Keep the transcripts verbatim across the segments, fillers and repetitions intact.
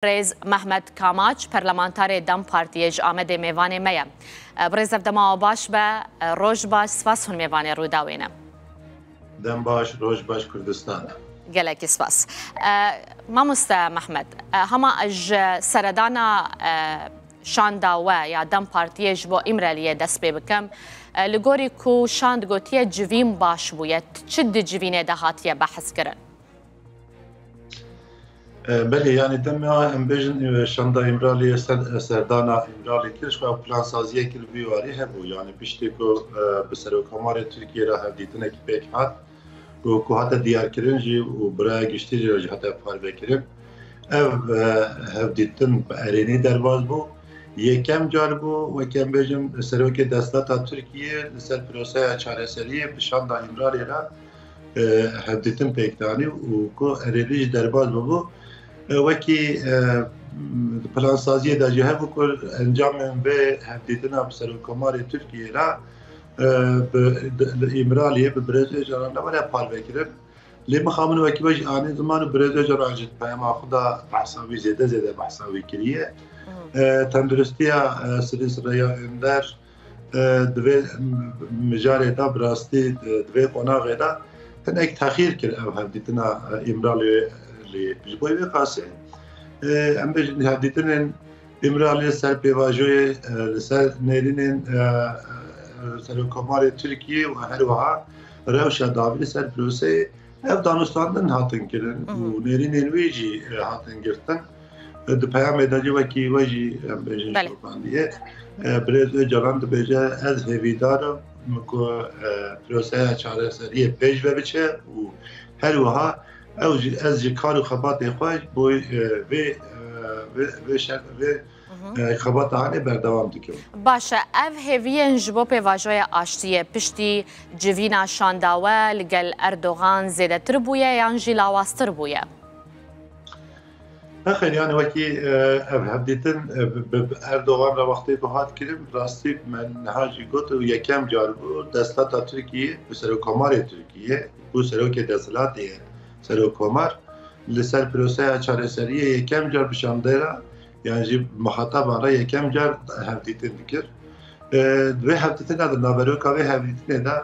Birêz Mehmet Kamaç, perlemantarê dem Partiyê ji Amedê mêvanê me ye. E, birêz, ev dema baş be, e, roj baş, spas hûn mêvanê Rûdawê ne. Dem baş, roj baş Kurdistan. Gelekî spas. E, mamoste Mehmet, e, hema ji seredana, e, şanda we ya dem Partiyê ji bo Îmraliyê dest pê bikim, e, li gorî ku şand gotiye civîn baş bûye, çi di civînê de hatiye behs kirin? E, belê, yani dema em bêjin, e, şanda Îmraliyê ser, e, serdana Îmraliyê kir, ji xwe plansaziyekî li vî warî hebû. Yani piştî ku, e, bi Serokkomarê Tirkiyê re hevdîtinekî pêk hat û ku hate diyarkirin jî û bi raya giştî jî, jî hate parvekirin. Ev, e, hevdîtin bi erênî derbas bû. Yekem car bû, wekî em bêjin, serokê desthilata Tirkiyê li ser proseya çareseriyê bi şanda Îmraliyê re e, hevdîtin pêk danî û ku erênî jî derbas bibû. E, wekî, e, di plansaziyê de jî hebû ku encamên vê hevdîtina bi Serokkomarê Tirkiyê re, e, bi, di, li Îmraliyê bi Birêz Ocalan re were parvekirin. Lê mixabin wekî we jî anî ziman û Birêz Ocalan jî di peyama xwe de behsa wî zêde zêde behsa wî kiriye. E, tenduristiya, e, Silîsreya Önder, e, di vê mijarê de bi rastî, e, di vê qonaxê de hinek texîr kir ev hevdîtina, e, Îmraliyê lê. Ji bo vê qasê, e, em bêjin hevdîtinên Îmraliyê ser pêvajoyê, e, li ser nêrînên, e, e, Serokkomarê Tirkiyê û her wiha rewşa dawî li ser proseyê ev danûstandin hatin kirin û nêrînên wî jî, e, hatin girtin. E, di peyamê de jî wekî we jî, em bêjin, Belê. şopandî ye. E, Birêz Ocalan dibêje, ez hêvîdar im ku, e, proseya çareseriyê pêş ve biçe û her wiha ew jî, ez ji kar û xebatê xwe ji bo, e, vê, e, vê, vê şer, vê, e, xebata hanê berdewam dikim. Baş e, ev hêviyên ji bo pêvajoya aştiyê piştî civîna şanda we li gel Erdogan zêdetir bûye yan jî lawaztir bûye? Nexêr, yani wekî, e, ev hevdîtin, e, bi, bi, bi Erdogan re wextê ku hat kirin, bi rastî me niha jî got û yekem car bû desthilata Tirkiyê bi Serokkomarê Tirkiyê, bû serokê desthilatê ye, Serokkomar, li ser proseya çareseriyê yekem car bi şandê re, yan jî muhataban re yekem car hevdîtin dikir. E, di vê hevdîtina de, naveroka vê hevdîtinê de,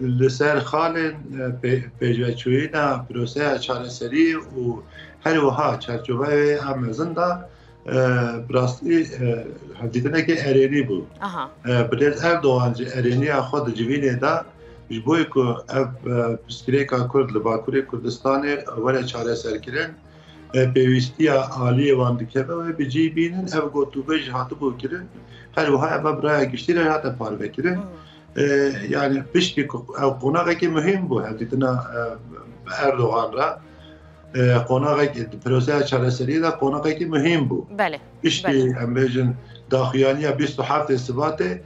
li ser xalên, e, pê-, pêşveçûyîna proseya çareserî û her wiha çarçoveyê a mezin de, e, bi rastî, e, hevdîtinekê erênî bû. Aha. E, Birêz Erdogan jî erêniya xwe di civînê de ji bo ku ev, e, pirsgirêka Kurd li Bakurê Kurdistanê were çareserkirin, e, pêwîstiya aliyê wan dikeve wê bi cî bînin, ev gotûbêj hatibû kirin. Her wiha ev bi raya giştî re hate parvekirin. Hmm. E, yani piştî ku ev qonaxekî muhîm bû, hevdîtina, e, Erdogan re, e, qonaxek, di proseya çareseriyê de qonaxekî muhîm bû. Belê, Piştî, belê. em bêjin, daxuyaniya bîst û heftê Sibatê,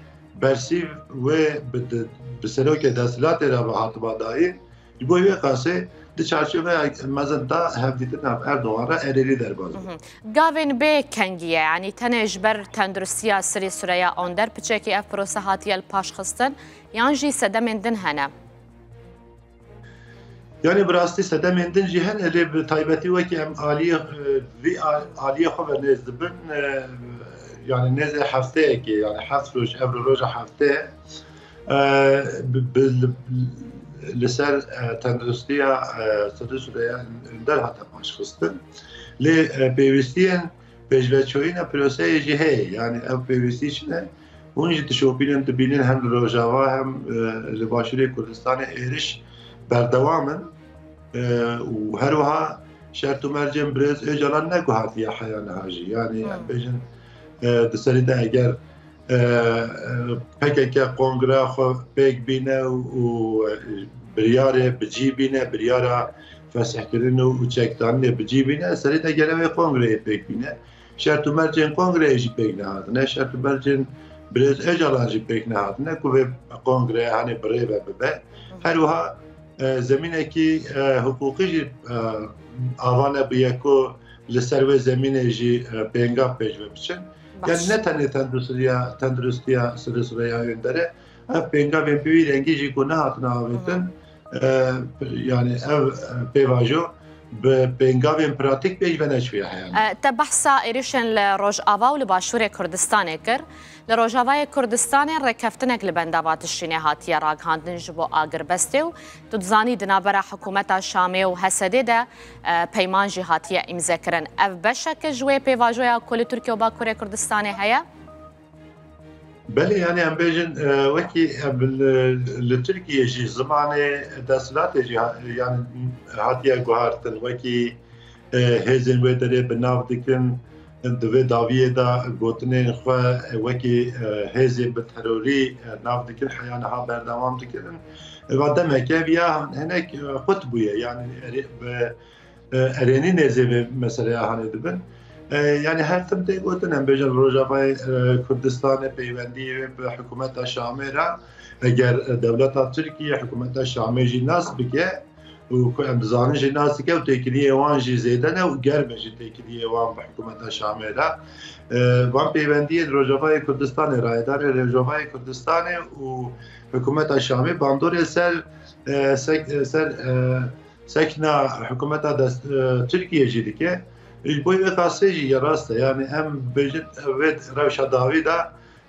bersîv wê bi, di, bi serokê desthilatê re ve hatiba dayîn. Ji bo wê qasê di çarçoveya mezin de hevdîtina Erdogan re erênî derbas bû. Mhm. Gavên bê kengî ye, yanî tenê ji ber tenduristiya Sirî Sureya Onder piçekî ev prose hatiye li paş xistin, yan jî sedemên din hene? Yanî bi rastî sedemên din jî hene, lê bi taybetî wekî em aliyê, e, vî a-, aliyê xwe ve nêz dibin, e, yanî nêzê hefteyekê, yanî heft roj, ev roja heftê ye. E, bi, bi, li, li ser, e, tenduristiya, e, Sirî Sureya Onder hate paşxistin. Lê, e, pêwîstiyên pêşveçûyîna proseyê jî heye. Yanî ev pêwîstî çi ne? Hûn jî dişopînin, dibînin hem li Rojava hem, e, li Başûrê Kurdistanê êriş berdewam in. E, û her wiha şert û mercên Birêz Ocalan ne ku hatiye heya niha jî. Yanî Hmm. em bêjin, e, di serî de eger, e, e, P K K kongreya xwe pêk bîne û, e, biryarê bi cî bîne, biryara fesihkirin û, û çekdanînê bi cî bîne, serî de gere wê kongreyê pêk bîne. Şert û mercên kongreyê jî pêk nehatine, şert û mercên Birêz Ocalan jî pêk nehatine ku vê kongreya hanê bi rê ve bibe. Her wiha, e, zemînekî, e, hiqûqî jî, e, ava nebûye ku li ser wê zemînê jî, e, pêngav pêş ve biçin. Baş. Yani ne tenê tenduristiya, tenduristiya Sirî Sureya Önderê, ev pêngavên bi vî rengî jî ku nehatine avêtin, Hı hı. e, yani ev, e, pêvajo bi pêngavên pratîk pêş ve neçûye heyane. E, te behsa êrişên li Rojava û li Başûrê Kurdistanê kir. Li Rojavayê Kurdistanê rêkeftinek li benda va tiştînê hatiye ragihandin ji bo agirbestê û tu dizanî di navbera hikûmeta Şamê û H S D'ê de, e, peyman jî hatiye îmzekirin. Ev beşek e ji wê pêvajoya ku li Tirkiye û Bakurê Kurdistanê heye? Belê, yani em bêjin, e, wekî, e, li, li Tirkiye jî zimanê desthilatê jî ha-, yani hatiye guhartin, wekî, e, hêzên wê derê bi nav dikin, di vê dawiyê de gotinên xwe, e, wekî, e, hêzê bi terorî, e, nav dikin, heya niha berdewam dikirin. E, va demeke viya hinek, e, qut bûye, yani erê-, bi, e, erênî nêzê vê meseleya hanê dibin. E, yani her tim tê gotin, em bêjin Rojavayê, e, Kurdistanê peywendiyê wê bi hikûmeta Şamê re, eger, e, dewleta Tirkiye hikûmeta Şamê jî nas bike û ku em dizanin jî nas dike û têkiliyê wan jî zêde ne û germ e jî têkiliyê wan bi hikûmeta Şamê re. E, van peywendiyên Rojavayê Kurdistanê, rayedarê Rojavayê Kurdistanê û hikûmeta Şamê bandorê ser, e, sek-, e, ser, e, sekna hikûmeta dest, e, Tirkiye jî dike. Ji bo wê qasê jî ya rast e. Yani em bêjin, e, vê rewşa dawî de,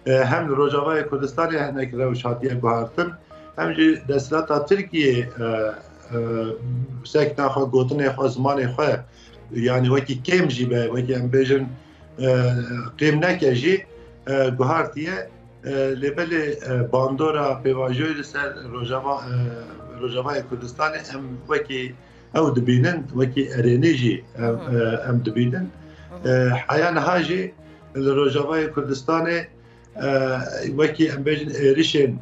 e, hem li Rojavayê Kurdistanê hinek rewş hatiye guhartin, hem jî desthilata Tirkiyê, e, e, sekna xwe, gotinê xwe, zimanê xwe, yani wekî kêm jî be, wekî em bêjin, e, kêm neke jî, e, guhartiye. E, lê belê, e, bandora pêvajoyê li ser Rojava, e, Rojavayê Kurdistanê em wekî ew dibînin, wekî erênî jî em, Hı hı. e, em dibînin. Hı hı. E, heya niha jî li Rojavayê Kurdistanê, e, wekî em bêjin êrişên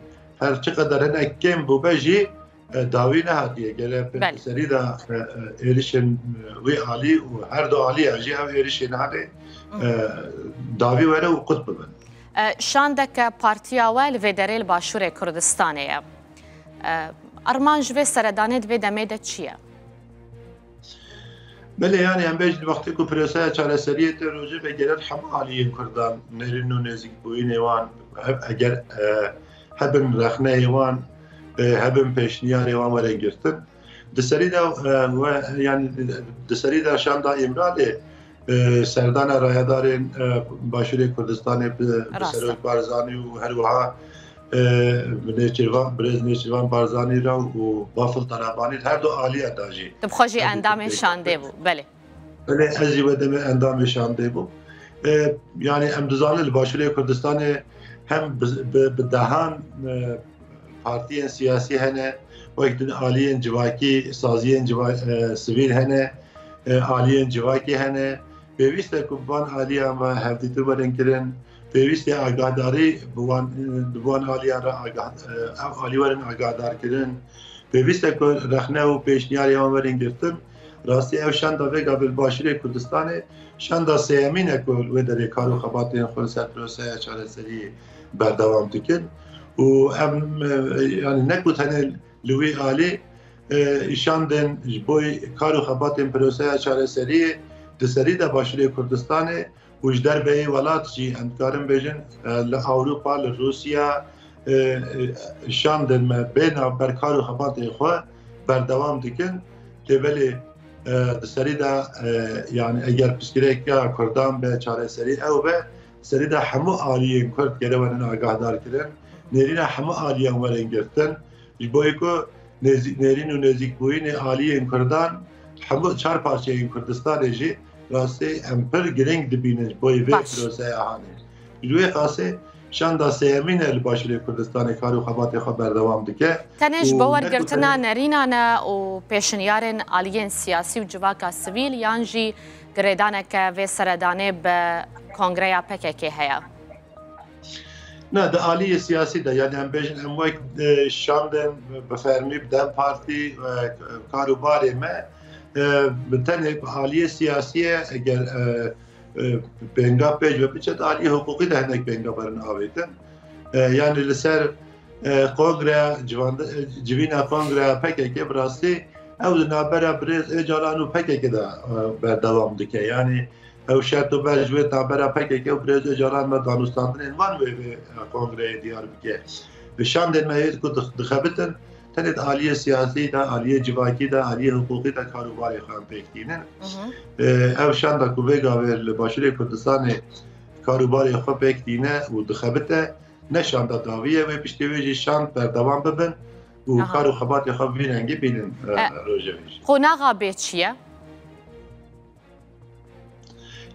her çi qeder hinek kêm bûbe jî, e, dawî nehatiye. Gele Belê. Serî de, e, e, êrişên, e, wî alî û her du aliya jî ev êrişên hanê, Hı. e, dawî were û qut bibin. E, şandeke partiya we li vê derê li Başûrê Kurdistanê ye. E, armanc vê seredanê di vê demê de çi ye? Belê, yani em bêjin wextê ku proseya çareseriyê tê rojê vegerin hemû aliyên Kurdan nêrîn û nêzîkbûyînê wan, he-, eger, e, hebin rexneyê wan, e, hebin pêşniyarê wan were girtin. Di serî de, e, we, yani di serî de şanda Îmralê, e, serdana rayedarên, e, Başûrê Kurdistanê bi, bi Rast e. Serok Barzanî û her wiha, e, bi Nêçîrvan, birêz Nêçîrvan Barzanî re û Bafil Talabanî her du aliya da jî. Tu bi xwe jî Her du endamê tepkê şandê bû, belê. Belê, ez jî wê demê endamê şandê bûm. E, yani em dizanin li Başûrê Kurdistanê hem bi, bi, bi dehan, e, partiyên siyasî hene, wek din aliyên civakî, saziyên civa-, e, sivîl hene, e, aliyên civakî hene. Pêwîst e ku van aliyan ve hevdîtin werin kirin. Pêwîst e agahdarî bi wan, e, bi wan aliyan re agah-, e, ev alî werin agahdar kirin. Pêwîst e ku rexne û pêşniyarê wan werin girtin. Rastî ev şanda vê gavê li Başûrê Kurdistanê şanda sêyemîn e ku li wê derê kar û xebatên xwe li ser proseya çareseriyê berdewam dikin. Û em, e, yani ne ku tenê li wî alî, e, şandên ji bo kar û xebatên proseya çareseriyê di serî de Başûrê Kurdistanê û ji derveyî welat jî em dikarin bêjin, e, li Ewropa, li Rûsya, e, e, şandên me bê navber kar û xebatên xwe berdewam dikin. Lê belê, e, di serî de, e, yani eger pirsgirêka Kurdan be, çareserî ew be, serî de hemû aliyên Kurd gere werin agahdar kirin. Nêrîna hemû aliyan werin girtin. Ji bo ku nêzî-, nêrîn û nêzîkbûyînê aliyên Kurdan, hemû çar parçeyên Kurdistanê jî rastî em pir girîng dibînin ji bo vê Baş. proseya hanê. Ji wê qasê şanda sêyemîn e li Başûrê Kurdistanê kar û xebatê xwe berdewam dike. Tenê ji Û bo ne wergirtina ku tenê nerînan e û pêşniyarên aliyên siyasî û civaka sivîl yan jî girêdaneke vê seredanê bi kongreya P K K heye? Na, di aliyê siyasî de, yani em bêjin em wek, e, şandên bi fermî bi DEM Partî, e, kar û barê me, e, bi tenê bi aliyê siyasî ye, eger, e, e, pênga pêş ve biçe, di aliyê hiqûqî de hinek pênga werin avêtin. E, yani li ser, e, kongreya, civanda-, e, civîna kongreya P K K bi rastî ew di navbera birêz Ocalan û P K K de, e, berdewam dike. Yani ew şert û ber ji wê navbera P K K û birêz Ocalan ve danûstandinên wan wê vê, e, kongreyê diyar bike. Bi şandên me yê ku dix-, dixebitin, tenê di aliyê siyasî de, aliyê civakî de, aliyê hiqûqî de kar û barê xwe em pêk tînin. Hı hı. E, ev şanda ku vê gavê li Başûrê Kurdistanê kar û barê xwe pêk tîne û dixebite, ne şanda dawî ye, wê piştî wê jî şand berdewam bibin û Aha. kar û xebatê xwe bi vî rengî bînin, e, E, rojevê jî. Qonaxa bê çi ye?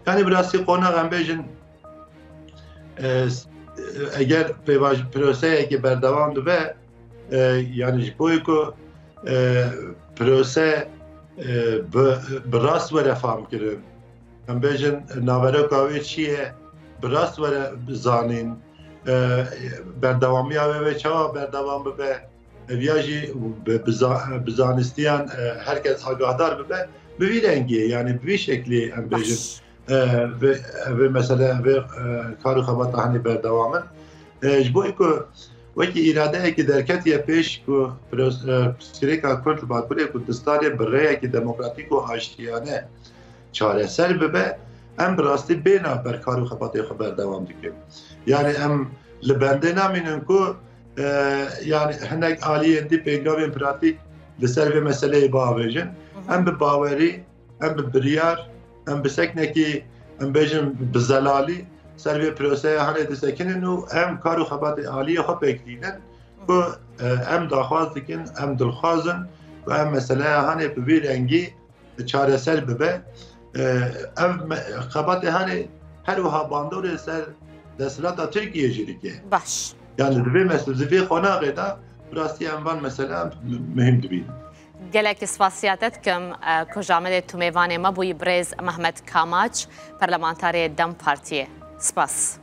Yani bi rastî qonax em bêjin, e, s-, eger pêvaj-, proseyekê berdewam dibe, e, yani ji bo ku, e, prose, e, bi, bi rast were famkirin, em bêjin naveroka wê çi ye, bi rast were zanîn, e, berdewamiya wê wê çawa berdewam bibe, ev ya jî bi, bi za-, bi zanistiyan, e, her kes agahdar bibe, bi vî rengê, yani bi vî şeklî em bêjin, Baş. e, vê, vê mesele, vê, e, kar û xebata hanê berdewam in. E, ji bo ku wekî îradeyekî derketiye pêş ku pros-, e, pirsgirêka Kurd li Bakurê Kurdistanê bi rêyekî demokratîk û aştiyane çareser bibe, em bi rastî bê navber kar û xebatê xwe berdewam dikin. Yani em li bendê namînin ku, e, yani hinek aliyên dî pêngavên pratîk li ser vê meseleyê biavêjin. Hı hı. Em bi bawerî, em bi biryar, em bi seknekî, em bêjin bi zelalî ser vê proseya hanê disekinin û em kar û xebatê aliyê xwe pêk dînin ku, e, em daxwaz dikin, em dilxwaz in ku em meseleya hanê bi vî rengî çareser bibe. E, ev me-, xebatê hanê her wiha bandorê ser desthilata Tirkiyê jî dike. Baş. Yani di vê mes-, di vê qonaxê de bi rastî em van mesele em muhîm dibînin. Gelek spasiya te dikim, e, ku ji Amedê tu mêvanê me bûyî, birêz Mehmet Kamaç, parlamentarê DEM Partiyê. Spas.